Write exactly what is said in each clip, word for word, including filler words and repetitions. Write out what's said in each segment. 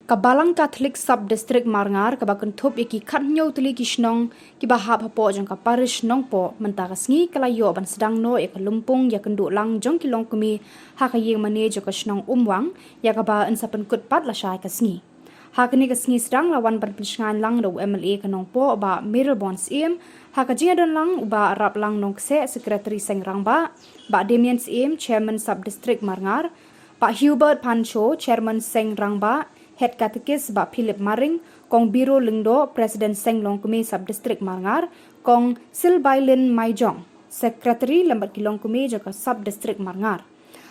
Ka Balang Catholic Sub District Marngar kaba kynthup ïa ki khathynñiew tylli ki shnong kiba hap hapoh jong ka parish Nongpoh mynta ka sngi ka la ïoh ban sdang noh ïa ka lympung ïakynduh lang jong ki longkmie ha ka ïing mane jong ka shnong Umwang, ïa kaba yn sa pynkut pat lashai ka sngi. Ha kane ka sngi sdang la wan ban pynshngaiñ lang da u M L A ka Nongpoh Bah Mayralborn Syiem, ha ka jingïadon lang u Bah Raplang Nongkseh, Secretary Seng Rangbah, Bah Damian Syiem, Chairman Sub District Marngar, Bah Hubert Pancho, Chairman Seng Rangbah, Head Catechist Bah Philip Maring, Kong Biro Lyngdoh, President Seng Longkmie Sub District Marngar, Kong Silbailin Maijong, Secretary lem bad ki longkmie jong ka Sub District Marngar.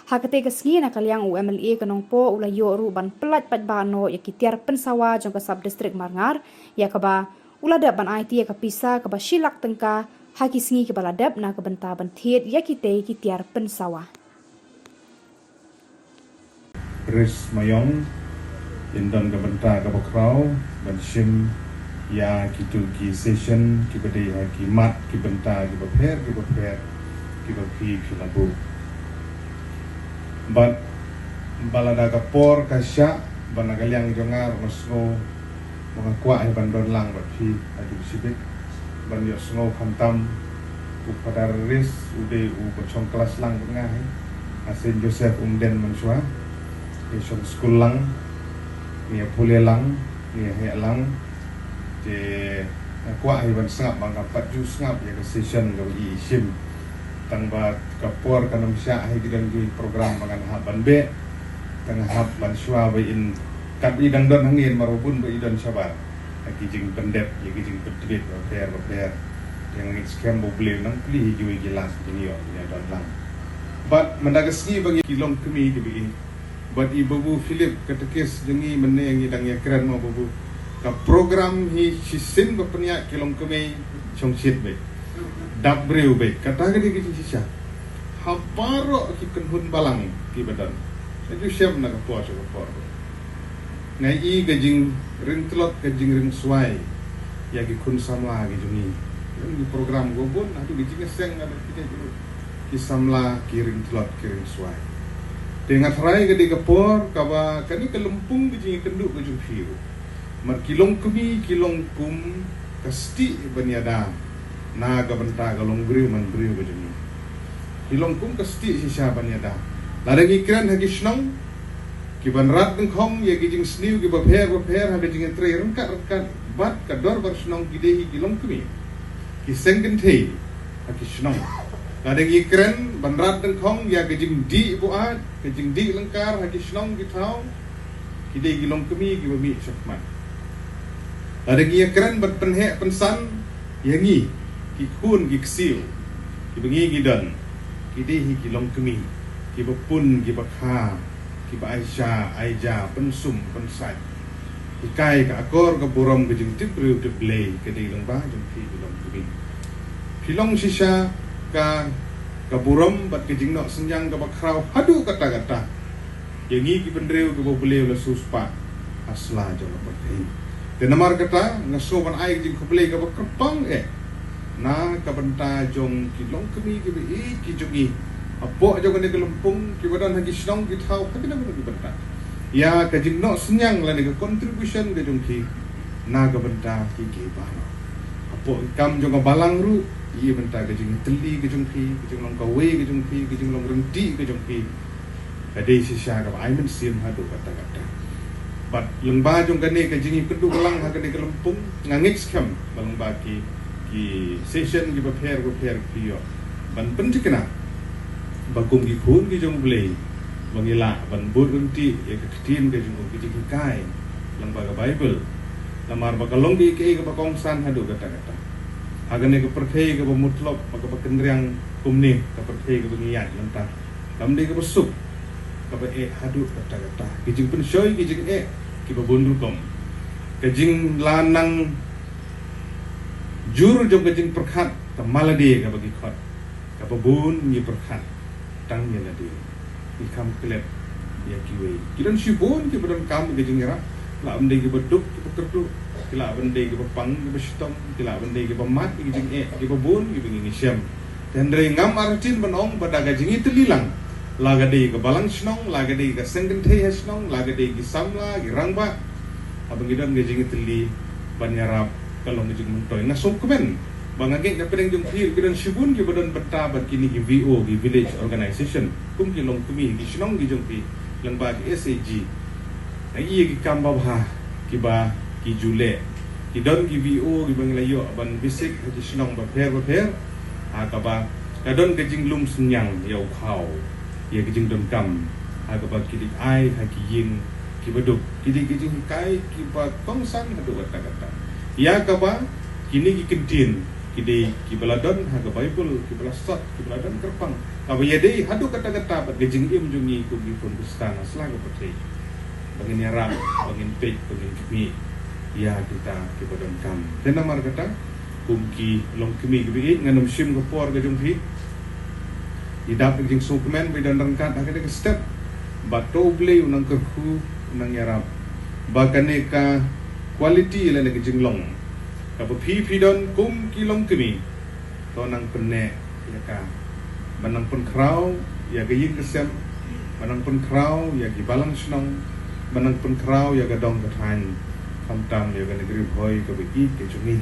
Ha katei ka sngi na ka liang u M L A ka Nongpoh u la ïoh ruh ban pyllait paidbah noh ïa ki tiar pynsawa jong ka Sub District Marngar, ïa kaba u la dep ban aiti ïa ka pisa kaba shi lak tyngka ha ki sngi kiba la dep na ka bynta ban thied ïa kitei ki tiar pynsawa. Ris Mayong, yn don ka bynta kaba khraw ban shim ïa kitu ki session kiba dei ha ki mat ki bynta kiba pher kiba pher kiba phi phi la buh. Bad ba lada ka por ka shah, ba na ka liang jong nga ruh nga sngew ba nga kwah hi ban don lang bad phi ha ki shibit ban ïohsngew khamtam. U Father Ris u dei uba shong klas lang bad nga hi ha Saint Joseph Umden mynshuwa. Ngi shong skul lang, ngi ïa pule lang, ngi ïa heh lang. Te nga kwah hi ban sngap ba nga pat ju sngap ïa ka session kaba i i shim. Tang ba ka por kan ym shah hi, ki don ki program ba ngan hap ban beh. Tang hap ban shuwa ba in, katba i dang don hangne, namar ba bun ba i don shabar ha ki jingpyndep ïa ki jingpyntbit bapher bapher. Te nga ngeit skhem ba U Blei un nang plie hi kiwei ki last ki jingïoh ki jingdon lang. Bad mynta ka sngi ba ngi ki longkmie kiba i bad i Babu Philip, Catechist jong ngi, mynne ngi dang ïakren mo Babu. Ka program hi shisien ba pynïaid ki longkmie, shongshit beit, dap briew beit, kata ka dei ka jingshisha. Ha baroh ki kynhun balang kiba don, nga ju shem na ka por sha ka por. Nga i ka jingring tlot, ka jingring swai ïa ki khun samla ki jong ngi. Ki program kiba bun, haduh ki jingïaseng, haduh ki jingïaseng, ki samla ki ring tlot, ki ring swai. Te nga tharai ka dei ka por kaba kane ka lympung ka jingïakynduh ka jong phi ruh, namar ki longkmie ki long kum ka stieh ban ïada na ka bynta ka longbriew manbriew ka jong ngi. Ki long kum ka stieh shisha ban ïada. Lada ngi kren ha ki shnong, ki ban rat dyngkhong ïa ki jingsniew kiba pher bapher ha ka jingïatrei ryngkat ryngkat bad ka dorbar shnong, ki dei hi ki longkmie, ki seng kynthei ha ki shnong. Lada ngi kren ban rat dyngkhong ïa ka jingdih buaid, ka jingdih lyngkar ha ki shnong ki thaw, ki dei ki longkmie kiba mih shakhmat. Lada ngi ïakren ban pynheh pynsan ïa ngi ki khun ki ksiew kiba ngi ngi don, ki dei hi ki longkmie kiba pun kiba kha, kiba aisha aija, pynsum pynsait. Hikai ka akor ka burom, ka jingtip briew tip Blei, ka dei lyngba jong phi ki longkmie. Phi long shisha ka, ka burom bad ka jingnoh synñiang kaba khraw haduh katta katta ïa ngi ki bynriew kiba U Blei u la siewspah ha sla jong ka pyrthei. Te namar kata nga sngew ban ai ka jingkhublei kaba kyrpang eh na ka bynta jong ki longkmie kiba ïeit ki jong ngi hapoh jong kane ka lympung, kiba don ha ki shnong ki thaw, ha kino kino ki bynta, ïa ka jingnoh synñiang lane ka contribution ka jong ki na ka bynta ki, ki baroh. Hapoh ki kam jong ka balang ruh, ïa bynta ka jingtylli ka jong ki, ka jinglong kawei ka jong ki, ka jinglong ryntih ka jong ki, ka dei shisha kaba ai mynsiem haduh katta katta. Bad lyngba jong kane ka jingïakynduh lang ha kane ka lympung, nga ngeit skhem ba lyngba ki, ki session kiba pher bapher phi ïoh ban pynthikna ba kum ki khun ki jong U Blei, ba ngi lah ban bud ryntih ïa ka ktien ka jong u, ki jinghikai lyngba ka Baibl. Namar ba ka long kaei kaei kaba kongsan haduh katta katta. Ha kane ka pyrthei kaba mutlop bad kaba kynriang kumne, ka pyrthei kaba ngi ïaid mynta, kam dei kaba suk, kaba eh haduh katta katta. Ki jingpynshoi, ki jingeh kiba bun rukom, ka jingla nang jur jong ka jingpyrkhat, ka malade kaba ki khot, kaba bun ngi pyrkhat tang ïa lade, ngi kham klet ïa kiwei. Ki don shibun kiba donkam ïa ka jingïarap. Ki lah ban dei kiba duk kiba kyrduh, ki lah ban dei kiba pang kiba shitom, ki lah ban dei kiba mad ïa ki jingeh kiba bun kiba ngi ngi shem. Te hynrei ngam artatien ban ong ba da ka jingïatylli lang, la ka dei ka balang shnong, la ka dei ka seng kynthei ha shnong, la ka dei ki samla, ki rangbah, Haba ngi don ka jingïatylli ban ïarap ka long ka jingmyntoi. Nga sngewkmen ba nga ngeit na pdeng jong phi ki don shibun kiba don bynta bad kine ki V O, ki village organization, kum ki longkmie ki shnong ki jong phi, lyngba ki S A G. Nga ïohi ki kam babha kiba ki ju leh. Ki don ki V O kiba ngi la ïoh ban visit ha ki shnong bapher bapher, ha kaba ka don ka jinglum synñiang ïa u khaw, ïa ka jingdonkam, ha kaba ki dei ai ha ki ïing kiba duk. Ki dei ki jinghikai kiba kongsan haduh katta katta, ïa kaba kine ki kyntien ki dei kiba la don ha ka Baibl, kiba la sot, kiba la don kyrpang, kaba ïadei haduh katta katta bad ka jingim jong ngi kum ki khun Khristan ha sla ka pyrthei. Ba ngin ïarap, ba ngin peit, ba ngin khmih ïa kita kiba donkam. Te namar kata, kum ki longkmie kiba ïeit, ngan ym shim ka por ka jong phi. Ngi dap ka jingsngewkmen ba ngi don ryngkat ha kane ka step. Bad to U Blei un nang kyrkhu, un nang ïarap ba kane ka quality lane ka jinglong kaba phi phi don kum ki longkmie, to nang pynneh ïa ka, ban nang pynkhraw ïa ka ïing ka sem, ban nang pynkhraw ïa ki balang shnong, ban nang pynkhraw ïa ka dong ka thaiñ, khamtam ïa ka nagri Bhoi kaba ïeit ka jong ngi.